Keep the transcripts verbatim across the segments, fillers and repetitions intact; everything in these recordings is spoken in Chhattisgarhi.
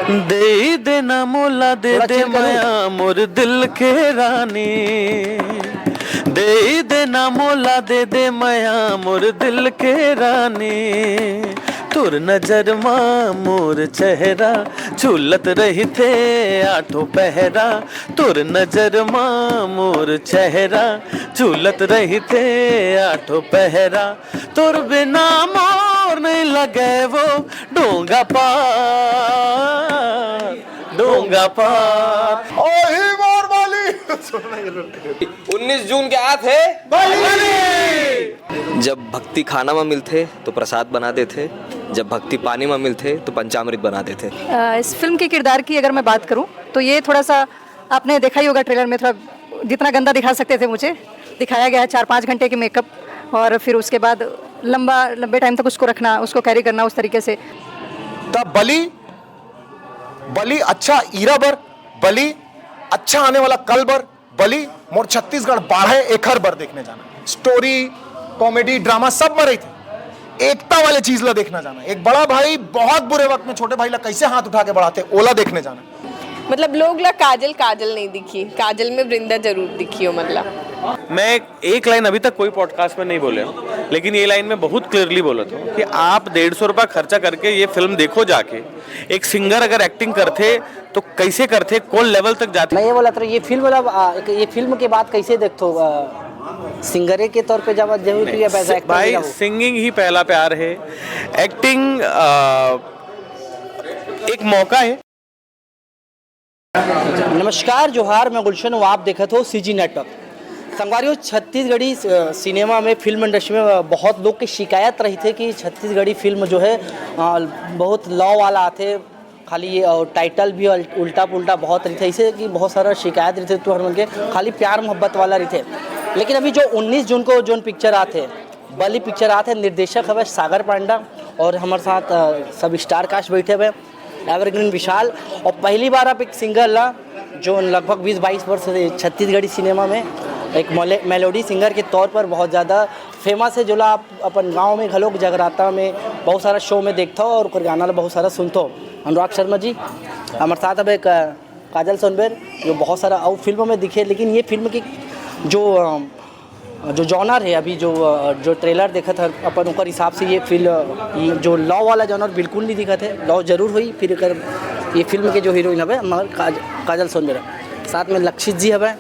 दे देना मोला, दे दे मया मोर दिल के रानी, दे देना मोला, दे दे मया मोर दिल के रानी। तोर नजर मा मोर चेहरा झूलत रहिथे आठों पहरा, तोर नजर मा मोर चेहरा झूलत रहिथे आठों पहरा। तोर बिना मोर नहीं लगे वो डोंगा पार, डोंगा पार। ओही मोर बाली। उन्नीस जून के आत हे। जब भक्ति खाना में मिलथे तो प्रसाद बना देथे, जब भक्ति पानी में मिलथे तो पंचामृत बना देथे। इस फिल्म के किरदार की अगर मैं बात करूं तो ये थोड़ा सा, आपने देखा ही होगा ट्रेलर में, थोड़ा जितना गंदा दिखा सकते थे मुझे, दिखाया गया है। चार पाँच घंटे के मेकअप और फिर उसके बाद लंबा लंबे टाइम तक उसको रखना, उसको कैरी करना उस तरीके से। त बलि, बलि अच्छा ईरा बर, बलि अच्छा आने वाला कल बर, बलि मोर छत्तीसगढ़ बाढ़े एखर बर देखने जाना। स्टोरी, कॉमेडी, ड्रामा सब में रहिथे। एकता वाले चीज ला देखना जाना। एक बड़ा भाई बहुत बुरे वक्त में छोटे भाई ला कैसे हाथ उठा के बढ़ाथे, ओला देखने जाना। मतलब लोग ला काजल काजल नहीं दिखी, काजल में वृंदा जरूर दिखी हो। मतलब मैं एक लाइन अभी तक कोई पॉडकास्ट में नहीं बोले हूँ, लेकिन ये लाइन मैं बहुत क्लियरली बोला था कि आप डेढ़ सौ रुपया खर्चा करके ये फिल्म देखो जाके, एक सिंगर अगर एक्टिंग करथे तो कैसे करथे, कौन लेवल तक जाथे। मैं ये बोला था, ये फिल्म मतलब आ, एक, ये फिल्म के बाद कैसे देखथो? आ, सिंगरे के तौर पे जब जरूर कि या वैसा एक्टर भाई भी रहो। सिंगिंग ही पहला प्यार है। एक्टिंग एक मौका है। नमस्कार, जोहार, मैं गुलशन हूँ, आप देखत हो सीजी नेटवर्क। संगवारी हो, छत्तीसगढ़ी अ, सिनेमा में, फिल्म इंडस्ट्री में अ, बहुत लोग के शिकायत रहिथे कि छत्तीसगढ़ी फिल्म जो है अ, बहुत लौ वाला आथे, खाली अ, टाइटल भी उल- उल्टा पुल्टा बहुत रहिथे, ऐसे कि बहुत सारा शिकायत रहिथे तो हर मन के खाली प्यार मोहब्बत वाला रहिथे। लेकिन अभी जो उन्नीस जून को जोन पिक्चर आथे, बलि पिक्चर आथे, निर्देशक हवे सागर पांडा और हमारे साथ अ, सब स्टार कास्ट बैठे हुए एवरग्रीन विशाल। और पहली बार आप एक सिंगर ला जो लगभग बीस बाईस वर्ष से छत्तीसगढ़ी सिनेमा में एक मोले- मेलोडी सिंगर के तौर पर बहुत ज़्यादा फेमस है, जोला आप अपन गांव में घलोक जगराता में बहुत सारा शो में देखता हो और ओकर गाना ला बहुत सारा सुनता हो। अनुराग शर्मा जी हमारे साथ अब एक अ, काजल सोनबेर जो बहुत सारा और फिल्मों में दिखे, लेकिन ये फिल्म की जो अ, जो जॉनर है अभी जो अ, जो ट्रेलर देखत हर अपन ओकर हिसाब से ये फिल्म अ, जो लव वाला जॉनर बिल्कुल नहीं दिखत है। लव जरूर हुई फिर एकर ये फिल्म के जो हीरोइन हवे मगर काज, काजल सोनबेर साथ में लक्षित जी हवे,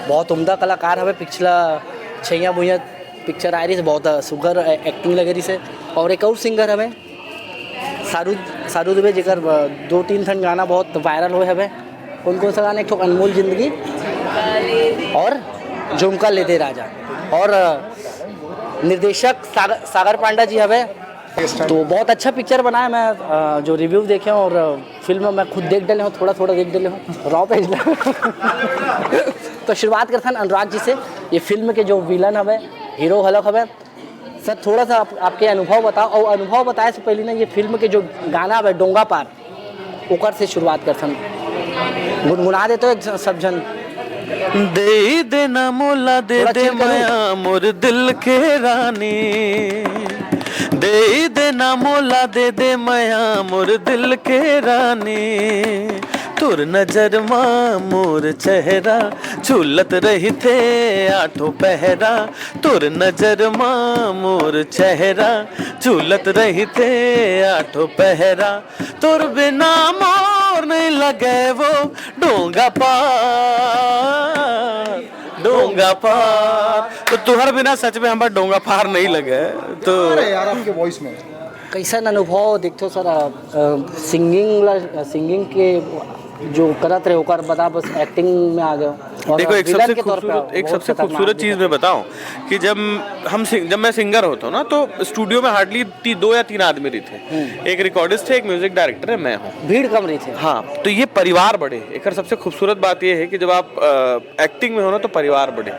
बहुत उम्दा कलाकार हवे। पिछला छैया भुइया पिक्चर आए रही बहुत अ, सुघर अ, एक्टिंग लगे रही से। और एक और सिंगर हवे सारू सारू दुबे जेकर अ, दो तीन ठन गाना बहुत वायरल होए हवे। कौन कौन सा गाना? एक ठो अनमोल जिंदगी और झुमका ले दे राजा। और अ, निर्देशक सागर, सागर पांडा जी हवे। तो बहुत अच्छा पिक्चर बनाया। मैं अ, जो रिव्यू देखे हूँ और अ, फिल्म मैं खुद देख डले हूँ, थोड़ा थोड़ा देख डले हूँ, रॉ पेज। तो शुरुआत करथन अनुराग जी से। ये फिल्म के जो विलन हवे, हीरो घलोक हवे, सर थोड़ा सा आप, आपके अनुभव बताओ। और अनुभव बताए से पहले ना ये फिल्म के जो गाना हवे डोंगा पार, ओकर से शुरुआत करथन, गुनगुना देते हो एक सब जन। दे देना मोला, दे दे मया मोर दिल के रानी, दे देना मोला, दे दे मया मोर दिल के रानी। तोर नजर मा मोर चेहरा झूलत रहिथे आठों पहरा। तोर नजर मा मोर चेहरा झूलत रहिथे आठों पहरा। तोर बिना मोर नहीं लगे वो डोंगा पार, डोंगा पार। तो तुहर बिना सच में हमार डोंगा पार नहीं लगे। तो अरे यार, आपके वॉइस में कैसन अनुभव देखते हो सर? सिंगिंग ला सिंगिंग के जो करत रहे ओकर बता बस एक्टिंग में आ गए। और देखो, एक विलन सबसे के तौर पे खूबसूरत, एक बहुत सबसे खतरनाक खूबसूरत चीज दिखा। मैं बताऊं कि जब हम सिंग, जब मैं सिंगर होता हूँ ना, तो स्टूडियो में हार्डली ती, दो या तीन आदमी रहते हैं। एक रिकॉर्डिस्ट है, एक म्यूजिक डायरेक्टर है, मैं हूँ। भीड़ कम रही थी। हाँ, तो ये परिवार बढ़े। एक सबसे खूबसूरत बात ये है कि जब आप एक्टिंग में हो ना, तो परिवार बढ़े।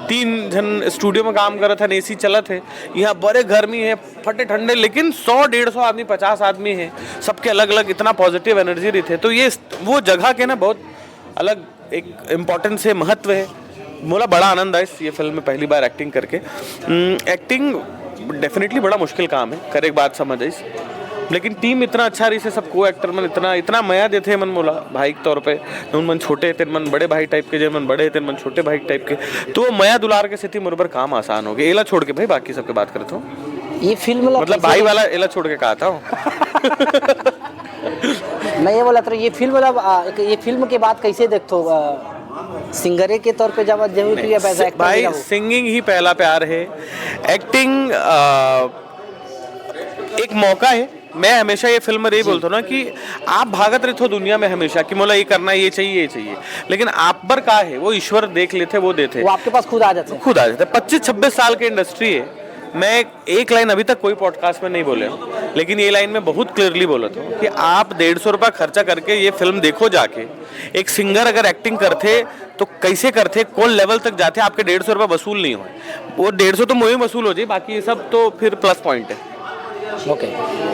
तीन जन स्टूडियो में काम करत है, एसी चलत है, यहाँ बड़े गर्मी है, फटे ठंडे, लेकिन सौ डेढ़ सौ आदमी, पचास आदमी है, सबके अलग अलग इतना पॉजिटिव एनर्जी रही थे। तो ये वो जगह के ना बहुत अलग एक इम्पोर्टेंस है, महत्व है। मोला बड़ा आनंद आइस ये फिल्म में पहली बार एक्टिंग करके। एक्टिंग डेफिनेटली बड़ा मुश्किल काम है, करे एक बात समझ आइस। लेकिन टीम इतना अच्छा रहिसे, सब को एक्टर मन इतना, इतना मया देथे मन मोला भाई के तौर पे। जउन मन छोटे हे तेन मन बड़े भाई टाइप के, जेन मन बड़े हे तेन मन छोटे भाई टाइप के। तो वो मया दुलार के सेती मोर बर काम आसान हो गया। एला छोड़ के भाई बाकी सबके बात करत हूँ। ये फिल्म ला मतलब कैसे भाई देख- वाला एला छोड़ के कहा था। मैं ये बोला था, ये फिल्म मतलब आ, एक- ये फिल्म के बाद कैसे देखते हो? आ, सिंगरे के तौर पे जब जरूर कि अब ऐसा एक्टर भाई, मिला हो। सिंगिंग ही पहला प्यार है। एक्टिंग एक मौका है। मैं हमेशा ये फिल्म में यही बोलता हूँ ना कि आप भागत रहते हो दुनिया में हमेशा कि मोला ये करना है, ये चाहिए, ये चाहिए, लेकिन आप बर का है वो ईश्वर देख लेते, वो देते। वो आपके पास खुद आ जाते हैं। खुद आ जाते हैं। पच्चीस छब्बीस साल की इंडस्ट्री है। मैं एक लाइन अभी तक कोई पॉडकास्ट में नहीं बोले हूँ, लेकिन ये लाइन मैं बहुत क्लियरली बोला था कि आप डेढ़ सौ रुपये खर्चा करके ये फिल्म देखो जाके, एक सिंगर अगर एक्टिंग करते तो कैसे करते, कौन लेवल तक जाते, आपके डेढ़ सौ रुपये वसूल नहीं हो। वो डेढ़ सौ तो मुझे वसूल हो जाए, बाकी ये सब तो फिर प्लस पॉइंट है। ओके,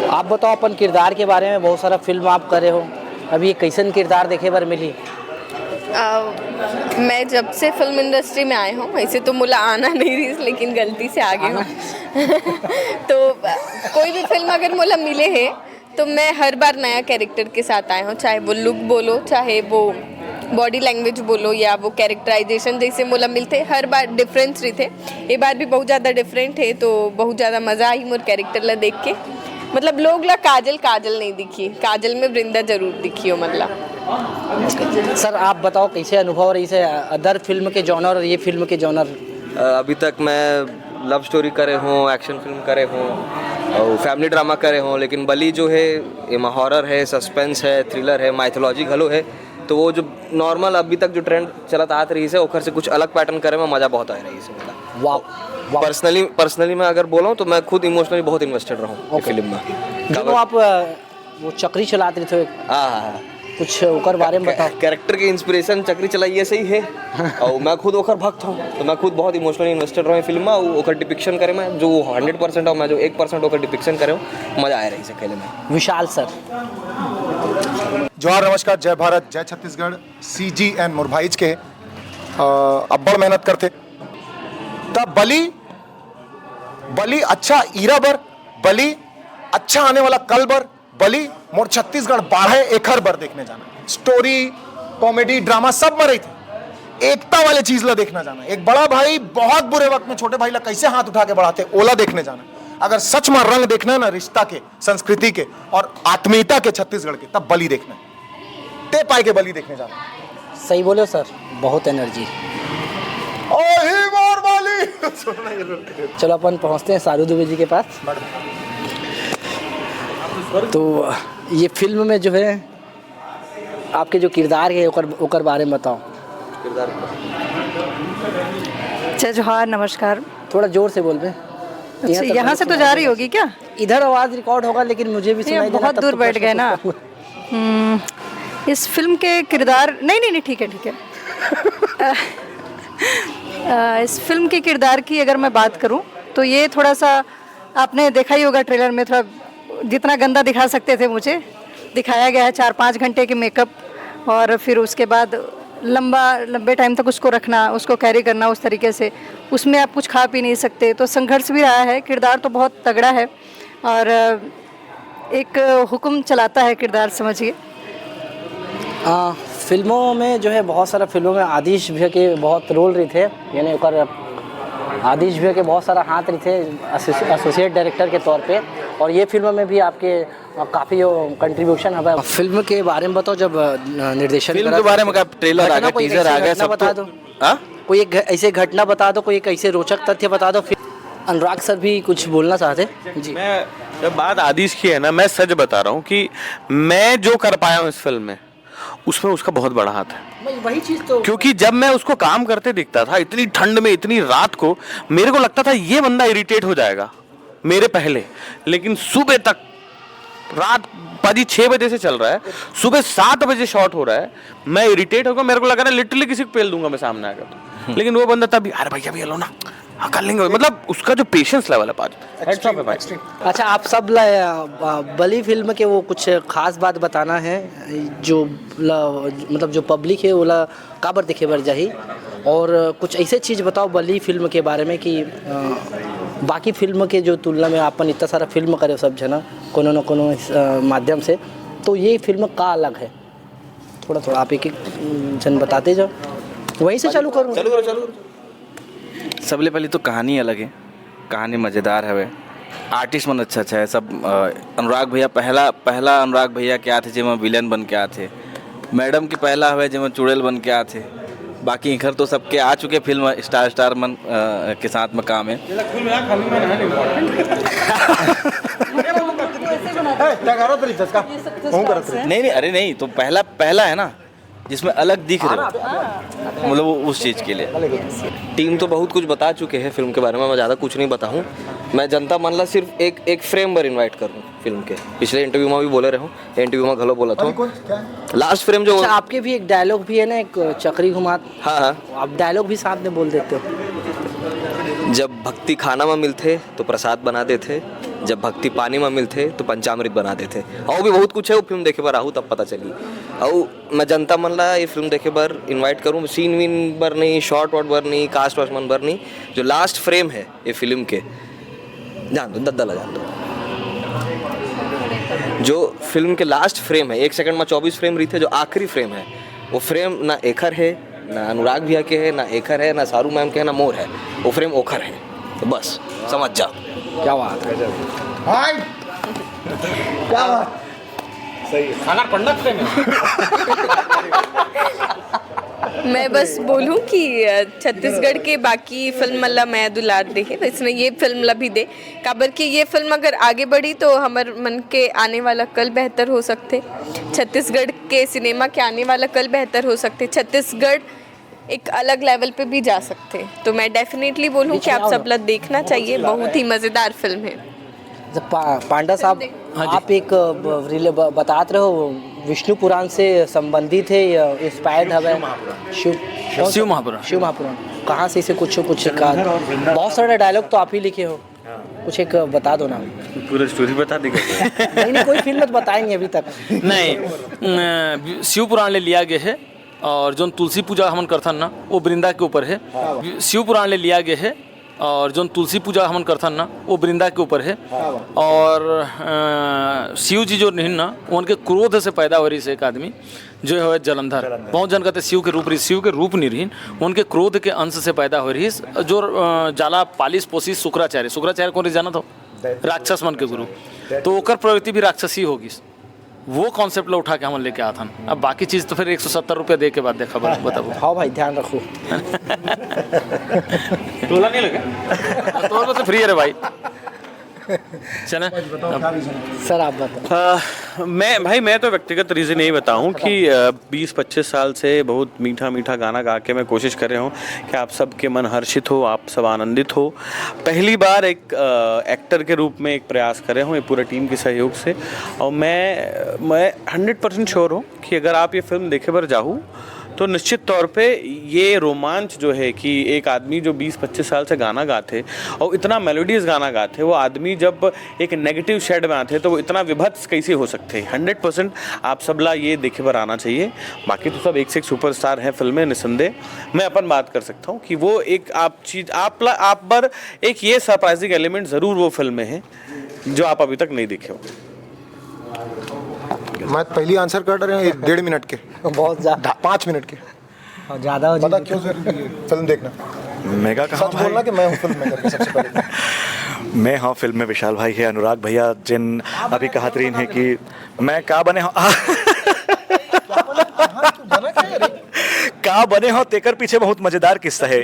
आप बताओ अपन किरदार के बारे में। बहुत सारा फिल्म आप करे हो, अभी ये कैसन किरदार देखे बर मिली? अ, मैं जब से फिल्म इंडस्ट्री में आए हूँ, वैसे तो मोला आना नहीं रही, लेकिन गलती से आ गए हूँ। तो अ, कोई भी फिल्म अगर मोला मिले है तो मैं हर बार नया कैरेक्टर के साथ आए हूँ, चाहे वो लुक बोलो, चाहे वो बॉडी लैंग्वेज बोलो, या वो कैरेक्टराइजेशन जैसे मोला मिलते, हर बार डिफरेंस रहिथे। ये बार भी बहुत ज़्यादा डिफरेंट है, तो बहुत ज़्यादा मज़ा आई मोर कैरेक्टर ला देख के। मतलब लोग ला काजल काजल नहीं दिखी, काजल में वृंदा जरूर दिखी हो मतलब। सर, आप बताओ कैसे अनुभव रहिसे अदर फिल्म के जॉनर और ये फिल्म के जॉनर? अ, अभी तक मैं लव स्टोरी करे हूँ, एक्शन फिल्म करे हूँ और फैमिली ड्रामा करे हूँ, लेकिन बली जो है, एमा हॉरर है, सस्पेंस है, थ्रिलर है, माइथोलॉजी घलो है। तो वो जो नॉर्मल अभी तक जो ट्रेंड चलत आत रहिसे, ओखर से कुछ अलग पैटर्न करे में मज़ा बहुत आए रहिसे मोला। वाह, वाह। पर्सनली पर्सनली मैं अगर बोलूँ तो मैं खुद इमोशनली बहुत इन्वेस्टेड रहूँ ओके। फिल्म में। जो आप अ, वो चक्री चलात रहिथे, हाँ हाँ हाँ। कुछ ओकर बारे में बताओ। कैरेक्टर के इंस्पिरेशन चक्री चलाइए से ही है। और मैं खुद ओखर भक्त हूँ, तो मैं खुद बहुत इमोशनली इन्वेस्टेड रहूँ फिल्म में। ओकर डिपिक्शन करे में जो हंड्रेड परसेंट हो, मैं जो एक परसेंट ओकर डिपिक्शन करे हूँ, मज़ा आए रहिसे खेले में। विशाल सर। जोहार, नमस्कार, जय भारत, जय छत्तीसगढ़। सीजीएन मोर भाईच के अ, अब्बड़ मेहनत करथे। त बली, बली अच्छा ईरा बर, बली अच्छा आने वाला कल बर, बली मोर छत्तीसगढ़ बाढ़े एखर बर देखने जाना। स्टोरी, कॉमेडी, ड्रामा सब में रहिथे। एकता वाले चीज ला देखना जाना। एक बड़ा भाई बहुत बुरे वक्त में छोटे भाई ला कैसे हाथ उठा के बढ़ाथे, ओला देखने जाना। अगर सच में रंग देखना है ना रिश्ता के, संस्कृति के और आत्मीयता के छत्तीसगढ़ के, तब बली देखना है। ते पाए के बली देखने जाना। सही बोले हो सर, बहुत एनर्जी। ओ ही मोर बली। सुनना जरूर। चलो अपन पहुंचते हैं सारू दुबे जी के पास। तो ये फिल्म में जो है आपके जो किरदार है ओकर, ओकर बारे में बताओ। जय जोहार, नमस्कार। थोड़ा जोर से बोल बे। अच्छा, यहाँ से तो जा रही होगी क्या? इधर आवाज रिकॉर्ड होगा लेकिन मुझे भी नहीं, सुनाई अब देना, बहुत तब दूर तो बैठ गए प्रश्न ना। पूछता हूँ। हम्म, इस फिल्म के किरदार, नहीं नहीं नहीं, ठीक है, ठीक है। अ, अ, इस फिल्म के किरदार की अगर मैं बात करूं तो ये थोड़ा सा, आपने देखा ही होगा ट्रेलर में, थोड़ा जितना गंदा दिखा सकते थे मुझे, दिखाया गया है। चार पाँच घंटे के मेकअप और फिर उसके बाद लंबा, लंबे टाइम तक उसको रखना, उसको कैरी करना उस तरीके से, उसमें आप कुछ खा पी नहीं सकते, तो संघर्ष भी रहा है। किरदार तो बहुत तगड़ा है और अ, एक हुक्म चलाता है किरदार, समझिए। आ, फिल्मों में जो है बहुत सारा फिल्मों में आदिश भैया के बहुत रोल रहिथे, यानी ओकर आदिश भैया के बहुत सारा हाथ रहिथे एसोसिएट डायरेक्टर के तौर पे, और ये फिल्म में भी आपके आ, काफी जो कंट्रीब्यूशन है। फिल्म के बारे में बताओ, जब आ, निर्देशन फिल्म करा के था, बारे में का ट्रेलर घटना आ गया, कोई टीजर ऐसी आ गया, घटना सब बता तो दो। हाँ? कोई एक घ- ऐसे घटना बता दो, कोई एक ऐसे रोचक तथ्य बता दो। फिर अनुराग सर भी कुछ बोलना चाहते हैं। जी। मैं जब बात आदिश की है ना, मैं सच बता रहा हूँ कि मैं जो कर पाया हूँ इस फिल्म में, उसमें उसका बहुत बड़ा हाथ है। वही चीज तो क्योंकि जब मैं उसको काम करते दिखता था इतनी ठंड में, इतनी रात को, मेरे को लगता था ये बंदा इरिटेट हो जाएगा मेरे पहले, लेकिन सुबह तक, रात पाजी छः बजे से चल रहा है, सुबह सात बजे शॉट हो रहा है, मैं इरिटेट होकर, मेरे को लग रहा है लिटरली किसी को पेल दूंगा मैं सामने आकर तो। लेकिन वो बंदा तब भी, "अरे भैया, भैया लो ना, हाँ कर लेंगे।" मतलब उसका जो पेशेंस लेवल है पाजी, हेड्स ऑफ है भाई। अच्छा, आप सब ला, आ, बली फिल्म के वो कुछ खास बात बताना है जो ला, मतलब जो पब्लिक है वो ला काबर देखे बर जाही, और कुछ ऐसे चीज बताओ बली फिल्म के बारे में कि आ, बाकी फिल्म के जो तुलना में अपन इतना सारा फिल्म करे सब जना कोनो न कोनो अ, माध्यम से, तो ये फिल्म का अलग है? थोड़ा थोड़ा आप एक एक झन बताते जाओ, वहीं से चालू करूँ। चलो चलो चलो। सबले पहले तो कहानी अलग है, कहानी मज़ेदार हवे, आर्टिस्ट मन अच्छा अच्छा है सब। अ, अनुराग भैया पहला पहला अनुराग भैया के आथे जेमा विलेन बन के आथे, मैडम के पहला हवे जेमा चुड़ैल बन के आथे। बाकी इखर तो सबके आ चुके फिल्म स्टार स्टार मन अ, के साथ में काम है। ऐसे बनाते हैं। ए, त्या घरात तरी इथंच का? ये सब तो हूं करत stars हैं। नहीं नहीं, अरे नहीं, तो पहला पहला है ना जिसमें अलग दिख रहे हो, मतलब वो उस चीज़ के लिए। टीम तो बहुत कुछ बता चुके हैं फिल्म के बारे में, मैं ज़्यादा कुछ नहीं बताऊँ। मैं जनता मन ला सिर्फ एक एक फ्रेम पर इनवाइट करूँ फिल्म के। पिछले इंटरव्यू में भी बोले रहे हूँ, इंटरव्यू में घलो बोला था। लास्ट फ्रेम जो अच्छा, आपके भी एक डायलॉग भी है ना, एक चक्री घुमा, हाँ हाँ। आप डायलॉग भी साथ में बोल देते हो। जब भक्ति खाना में मिलथे तो प्रसाद बना देथे, जब भक्ति पानी में मिलथे तो पंचामृत बना देथे। और भी बहुत कुछ है, वो फिल्म देखे बर आहू तब पता चली। और मैं जनता मन ला ये फिल्म देखे बर इनवाइट करूँ, सीन वीन बर नहीं, शॉट वॉट बर नहीं, कास्ट वास्ट मन बर नहीं। जो लास्ट फ्रेम है ये फिल्म के, जान दो, दद्दा ला जान दो। जो फिल्म के लास्ट फ्रेम है, एक सेकंड में चौबीस फ्रेम रहिथे, जो आखिरी फ्रेम है, वो फ्रेम ना एखर है, ना अनुराग भैया के है, ना एखर है, ना सारू मैम के है, ना मोर है, वो फ्रेम ओखर है। तो बस समझ जाओ। क्या बात है। हाय, क्या बात? अगर पंडत प्रेम है मैं बस बोलूं कि अ, छत्तीसगढ़ के बाकी फिल्म मन ला मैं दुलार दे हे, वैसने ये फिल्म ला भी दे, काबर कि ये फिल्म अगर आगे बढ़ी तो हमर मन के आने वाला कल बेहतर हो सकथे, छत्तीसगढ़ के सिनेमा के आने वाला कल बेहतर हो सकथे, छत्तीसगढ़ एक अलग लेवल पे भी जा सकथे। तो मैं डेफिनेटली बोलूं कि आप सब ला देखना चाहिए, बहुत ही मज़ेदार फिल्म है। अच्छा, पा, पांडा साहब, आप एक अ, ब- रिले- ब- बतात रहे हो, विष्णु पुराण से संबंधित है या इंस्पायर्ड हवे? शिव, कौन सा? शिव महापुराण। शिव महापुराण। कहाँ से इसे कुछ कुछ का, बहुत सारे डायलॉग तो आप ही लिखे हो, कुछ एक बता दो ना। पूरा स्टोरी बता देगा। नहीं नहीं, कोई फिल्म तो बताए नहीं अभी तक। नहीं, न, शिव पुराण ले लिया गया है। और जोन तुलसी पूजा हमन करथन ना, वो वृंदा के ऊपर है। शिव पुराण ले लिया गया है। और जोन तुलसी पूजा हमन करथन ना, वो वृंदा के ऊपर है। और अ, शिव जी जो नहीं ना, उनके क्रोध से पैदा हो रही से एक आदमी जो है जलंधर। बहुत जन कहते शिव के रूप रही, शिव के रूप नहीं रही, उनके क्रोध के अंश से पैदा हो रही। जो अ, जाला पालिस पोसिस शुक्राचार्य, शुक्राचार्य कौन रही जाना था? राक्षस मन के गुरु। तो ओकर प्रवृत्ति भी राक्षसी होगी। वो कॉन्सेप्ट ला उठा के हमन लेके आथन। अब बाकी चीज तो फिर एक सौ सत्तर रुपया दे के बाद देखा, बता- बताबो। हाँ भाई, ध्यान रखो। टोला नहीं लगे। तोर बर तो फ्री है रे भाई। चले। सर, आप बताओ। अ, मैं भाई मैं तो व्यक्तिगत रीज़न यही बताऊं कि अ, बीस पच्चीस साल से बहुत मीठा मीठा गाना गा के मैं कोशिश कर रहा हूँ कि आप सबके मन हर्षित हो, आप सब आनंदित हो। पहली बार एक एक्टर के रूप में एक प्रयास कर रहा हूँ ये पूरा टीम के सहयोग से। और मैं मैं हंड्रेड परसेंट श्योर हूँ कि अगर आप ये फिल्म देखे बर जाहू तो निश्चित तौर पे ये रोमांच जो है कि एक आदमी जो बीस पच्चीस साल से गाना गाथे और इतना मेलोडियस गाना गाथे, वो आदमी जब एक नेगेटिव शेड में आथे तो वो इतना विभत्स कैसे हो सकते हैं। हंड्रेड परसेंट आप सबला ये देखे बर आना चाहिए। बाकी तो सब एक से एक सुपरस्टार हैं फिल्म में, निसंदेह। मैं अपन बात कर सकता हूँ कि वो एक आप चीज आप ला- आप पर एक ये सरप्राइजिंग एलिमेंट ज़रूर वो फिल्म में है जो आप अभी तक नहीं देखे हो। मैं पहली आंसर कर रहे हैं डेढ़ मिनट के, बहुत ज़्यादा, पाँच मिनट के। ज़्यादा हो पता जी। क्यों जरूरी है फिल्म देखना? मेगा कहाँ सच बोलना कि मैं हूँ फिल्म मेकर के सबसे पहले। मैं हाँ फिल्म में विशाल भाई है, अनुराग भैया जिन अभी कहत रहीन है कि मैं का बने हो, का बने हो, तेकर पीछे बहुत मजेदार किस्सा है।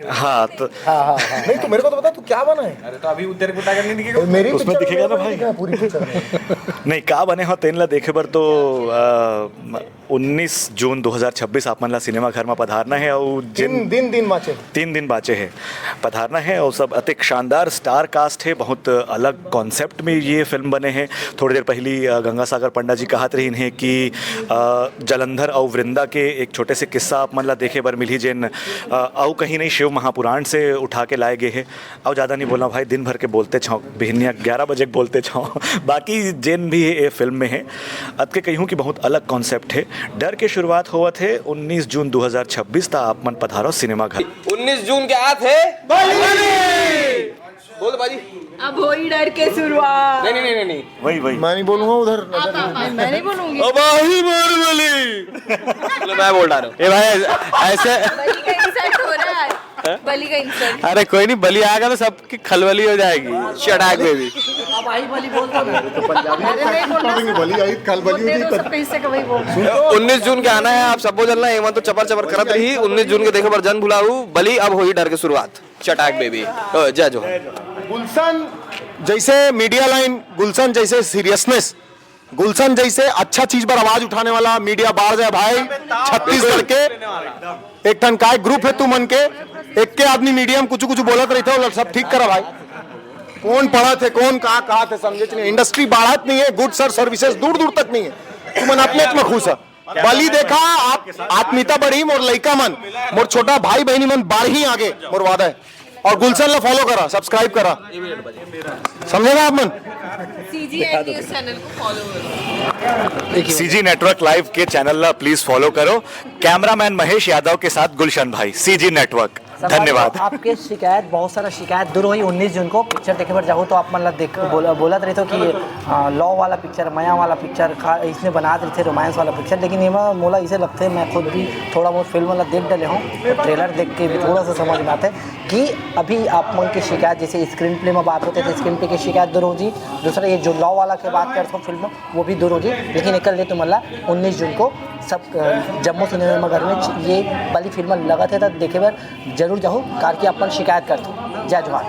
हाँ तो नहीं, तो मेरे को तो बता, तू क्या बना है? अरे तो अभी तेरे को ताकत नहीं दिखेगा। मेरी उसमें पिक्चर दिखेगा ना में भाई। दिखेगा पूरी पिक्चर में। नहीं, का बने हो तेन ला देखे बर तो अ, उन्नीस जून दो हज़ार छब्बीस आप मन ला सिनेमा घर में पधारना है और जिन तीन दिन दिन बाचे। तीन दिन बाचे है पधारना है और सब अतिक शानदार स्टार कास्ट है। बहुत अलग कॉन्सेप्ट में ये फिल्म बने हैं। थोड़ी देर पहली अ, गंगा सागर पंडा जी कहत रहीन है कि अ, जलंधर और वृंदा के एक छोटे से किस्सा आप मन ला देखे बर मिलही, जेन अ, अउ कहीं नहीं, शिव महापुराण से उठा के लाए गए हैं। अउ ज़्यादा नहीं बोलना भाई, दिन भर के बोलते छाओ, बिहनिया ग्यारह बजे के बोलते छाओ। बाकी जेन भी ये फिल्म में है, अतके कहूँ कि बहुत अलग कॉन्सेप्ट है। डर के शुरुआत होवत है उन्नीस जून दो हज़ार छब्बीस ता आप मन पधारो सिनेमा घर। उन्नीस जून के आत है। बोल बाजी। अब होई डर के शुरुआत। नहीं नहीं नहीं नहीं नहीं। वही वही मैं नहीं बोलूंगा उधर। आप, आप, मैं नहीं बोलूंगी। अब आई बाहुबली। चलो मैं बोल रहा हूँ। ए भाई, ऐसे बलि का इंसल्ट हो रहा है। बलि का इंसल्ट। अरे कोई नहीं, बलि आएगा तो सबकी खलबली हो जाएगी। Shut up baby। अरे नहीं बोलना। बलि आई, खलबली दे दो सबके हिस्से का वही बोल। उन्नीस जून के आना है, आप सबको चलना है। एमन तो चपर चपर करत रही। उन्नीस जून के देखे बर जन भुलाहू। बली अब होई डर के शुरुआत। Shut up baby। अ, जय जोहार। गुलशन जैसे मीडिया लाइन, गुलशन जैसे सीरियसनेस, गुलशन जैसे अच्छा चीज पर आवाज उठाने वाला मीडिया बाढ़ जाए भाई। छत्तीसगढ़ के एक ठन काय ग्रुप है तुमन के, एक के आदमी मीडिया में कुछ कुछ बोलत रहते हो, सब ठीक करा भाई। कौन पढ़त है, कौन कहाँ कहा थे, समझे नहीं। इंडस्ट्री बाढ़त नहीं है, गुड सर सर्विसेज दूर दूर तक नहीं है। तुमन अपने आप में खुश है। बलि देखा, आप आत्मीयता बढ़ी, मोर लइका मन, मोर छोटा भाई बहनी मन बाढ़ही आगे, मोर वादा है। और गुलशन ला फॉलो करा, सब्सक्राइब करा, समझे ना आप मन? सीजी एंड न्यूज चैनल को फॉलो करो। सीजी नेटवर्क लाइव के चैनल ला प्लीज फॉलो करो। कैमरामैन महेश यादव के साथ गुलशन भाई, सीजी नेटवर्क। धन्यवाद। आपके शिकायत, बहुत सारा शिकायत दूर होई। उन्नीस जून को पिक्चर देखे बर जाहू तो आप मन ला देख बोला, बोलत रहिथो कि लव वाला पिक्चर, मया वाला पिक्चर, खा इसने बनात रहिथे रोमांस वाला पिक्चर, लेकिन एमा मोला इसे लगथे, मैं खुद भी थोड़ा बहुत फिल्म ला देख डले हूँ, ट्रेलर देख के भी थोड़ा सा समझ में आते कि अभी आप मन के शिकायत, जैसे स्क्रीन प्ले में बात होते थे, स्क्रीन प्ले की शिकायत दूर हो जी। दूसरा ये जो लव वाला के बात करते हो फिल्म, वो भी दूर हो जी। लेकिन एक ले तुम ला उन्नीस जून को सब अ, जम्मू सिनेमा घर में ये बली फिल्म लगत है, तो देखे बर जरूर जाहू, कार की अपन शिकायत करथो। जय जोहार।